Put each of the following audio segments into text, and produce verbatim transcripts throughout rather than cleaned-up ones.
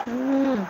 Hmm.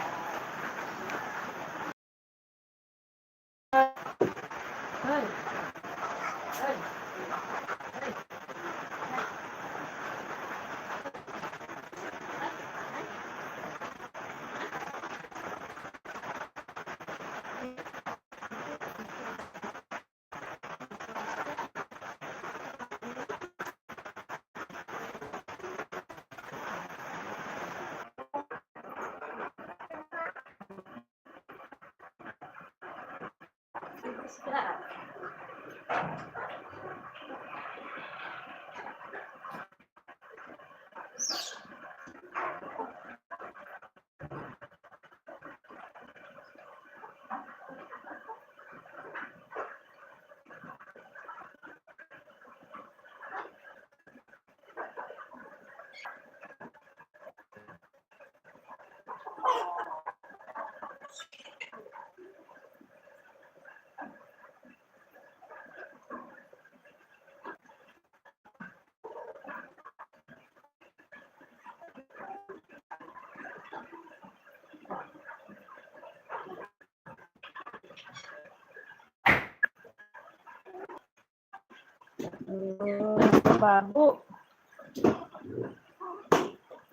Babu.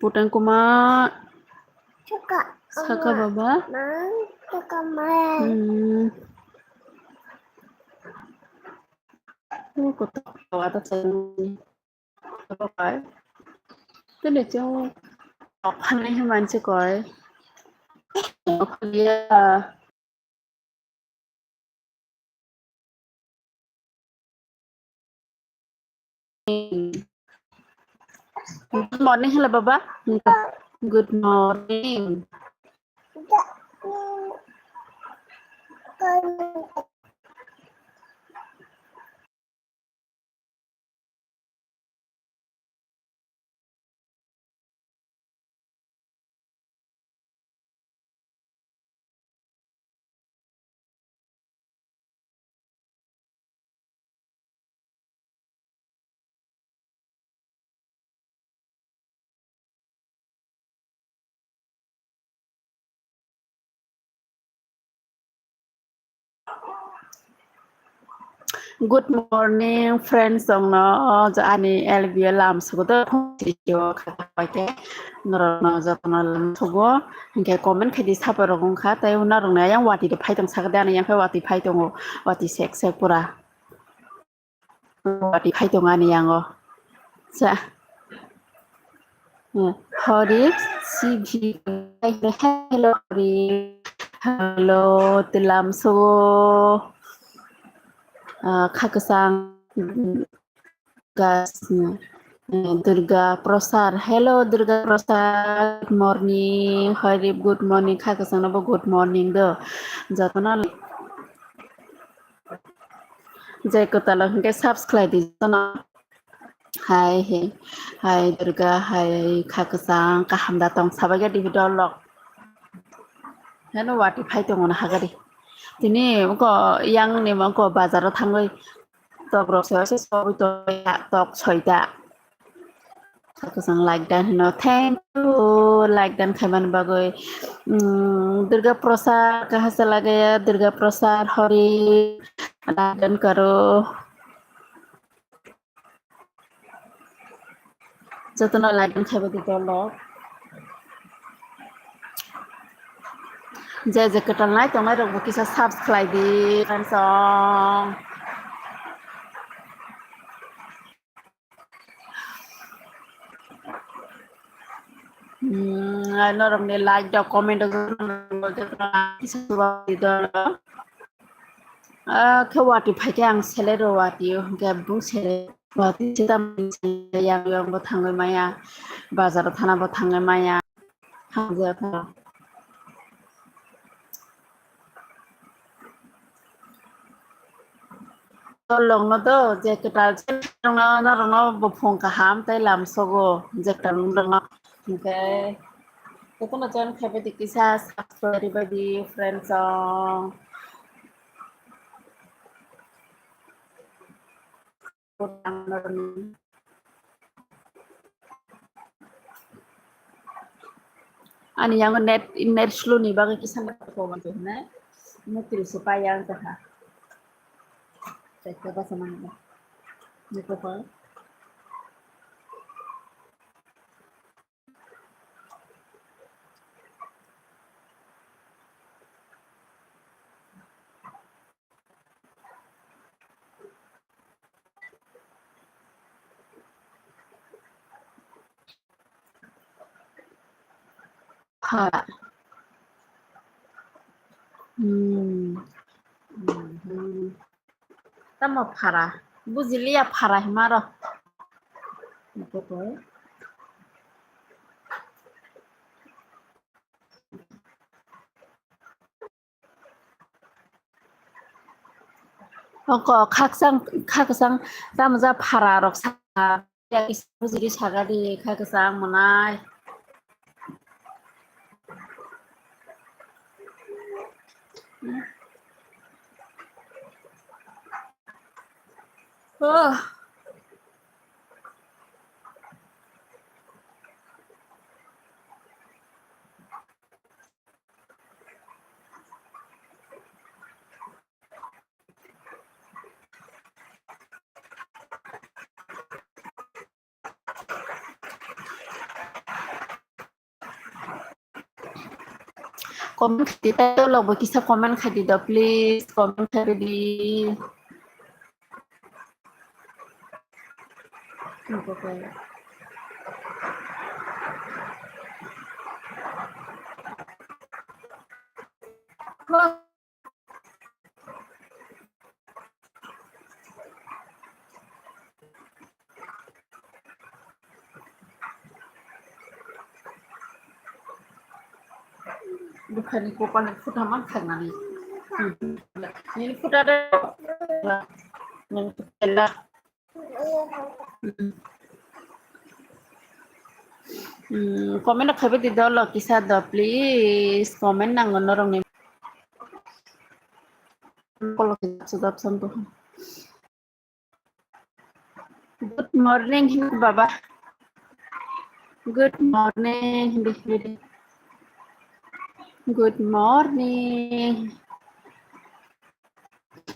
Putang kuma. Saka. Saka baba. Mang, saka mang. Hmm. Oh, kotor. Kau atas saya. Apa kai? Tene chong. Apa nih manche koi? Apa dia? Good morning, hello, Baba. Good morning. Good morning, friends, songno, ani L B L lam sugo to phone sio khata paite norokno jotono lam sugo, hinkhe comment khaidi sapa rok wngkha, tei norokno ayang wati de phai tong sakha de, ani yang khe wati phai tongo, wati sek sek pura. Wati phai tongo ani yango. Sa. Horip, C V, hello, Horip. Hello, Tilam Sugo. Ah, Khakasang, Gas, eh, Durga Prosar. Hello, Durga Prosar. Good morning. Horip, good morning. Khakasang no bo good morning do. Jotono Jai kwtal o hinkhe subscribe di channel. Hai, hai, hai Durga, hai Khakasang, kaham da tong sabaikhe dibi dolok. Heno wati phai tongo na hagari. Tini wngkha yang ni wngkha bazar o thangwi tok rok se se sogwi tongya, tok soita. Khakasang like dan hino. Thank you. Like dan khaimani bagwi. Mm, Durga Prasad, kaha se lagaya Durga Prasad, Hori, like dan karo. Jotono like dan khaiba di dolo. Je je kwtal nai tongnai rok bo kisa subscribe di, friends song. Hmm, norokni like da comment da khe wati phaikhe ang selero wati o hinkhe bung sele wati sita yang yang bo thangwi maya bazaro thana bo thangwi maya hamjak. Tolongno do je kwtal norokno buphung kaham tei lamsogo je kwtal norokno hinkhe jotono join khaibai di kisa subscribe bai di friends song. Ani yango net, net slow ni bagwi kisa problem tong hwnai. Mukti se pai yang tongkha. Tei khe basa mangno. Niko ko. Phara. Hmm. Hmm. Tamo phara. Bujiliya phara himaro. Oko khaksang, khaksang tamjak phara rok sa, bujiri saga di khaksang monai. Oh. Comment khai di, title rok bo kisa comment khai di do, please, comment khai di. Bukhani kopal ni phuta man khanani. Hmm. Nini phuta de. Nini phuta la. Hmm. Hmm, comment khaibe di dolo kisa do, please. Comment nango norok ni. Kolo kisa sudap santo. Good morning, baba. Good morning, hindi, hindi. Good morning.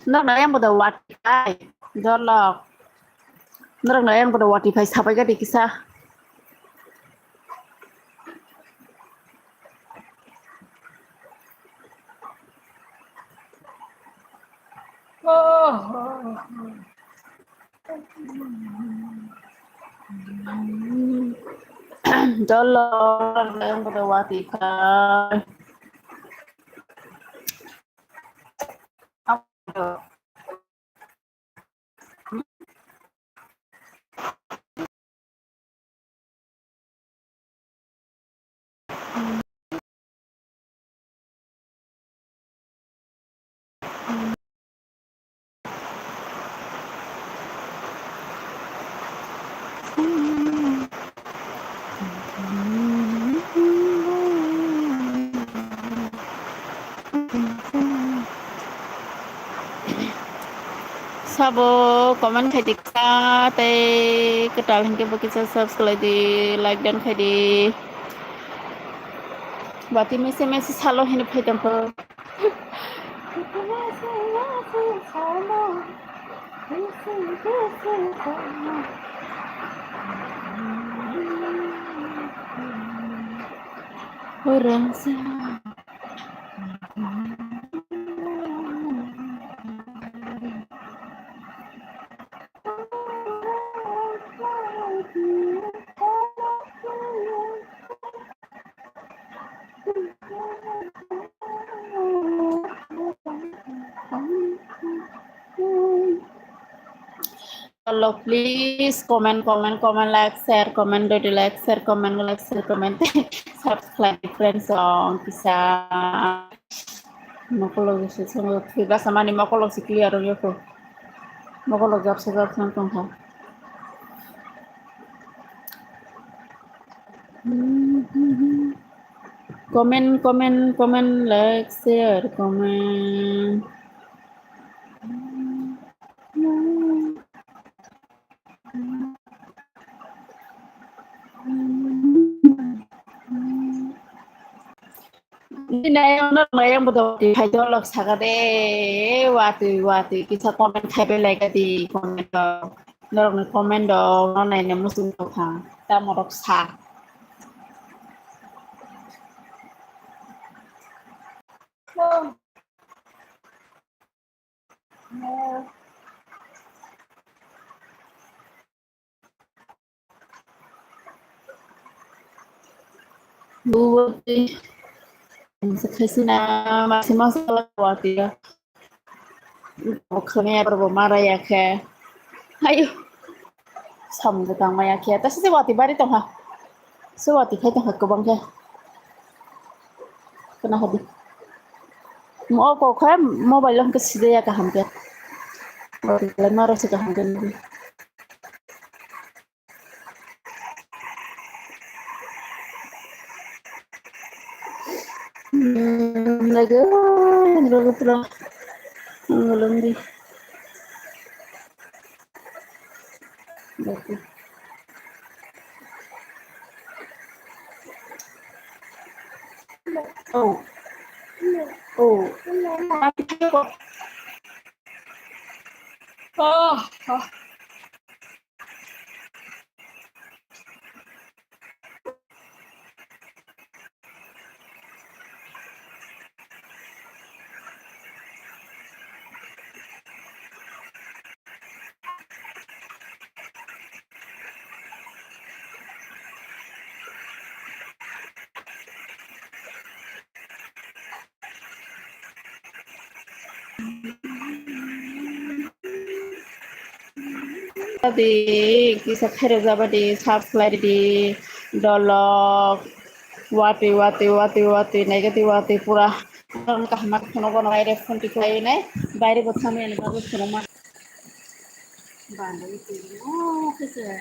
Norok na yang bodo wati kai, dolok. Norok na yang bodo wati phai sabai gadi kisa. Dolo, yang pada wati kai. Sabo comment khai di kisa, tei kwtal hinkhe bo kisa subscribe di, like dan khai di. Bati mese mese salo hino phai tongkho. Orang sa. Hello, please comment, comment, comment, like, share, comment, do like, share, comment, like, share, comment, subscribe, friends, song, kisa. Mokolog se songo thwi basa mani mokolog se clear ong yokho. Mokolog japsa japsa tongkha. Comment, comment, comment, like, share, comment. Nini ayang no ayang bodo watwi khai dolok saka de, watwi watwi kisa comment khai belai ka di comment o. Norok ni comment o no naina muchung tokha. Tamo rok sa. Buwati. Khaisina masi masa wati. Khani abar bo mara ya khe. Ayo. Samung tang maya khe. Ta se wati bari tong ha. Se wati khai tong ha kwbang khe. Kana hadi. Mo ko khe mobile hwnkhe sidaya kaham khe. Wati khlai maro se kaham khe. Hmm, lagi, lagi pula. Ngolong di. Lagi. Oh. Oh. Oh. Oh. Di, kisa khairok jaba di, subscribe di, dolok, watwi, watwi, watwi, watwi, naikhe di, watwi, pura. Ang kaham khe phunukgo, no, baire phone tikhlai nai, baire bo thangwi ani bagwi phunukma. Bandai twi, oh, kisa.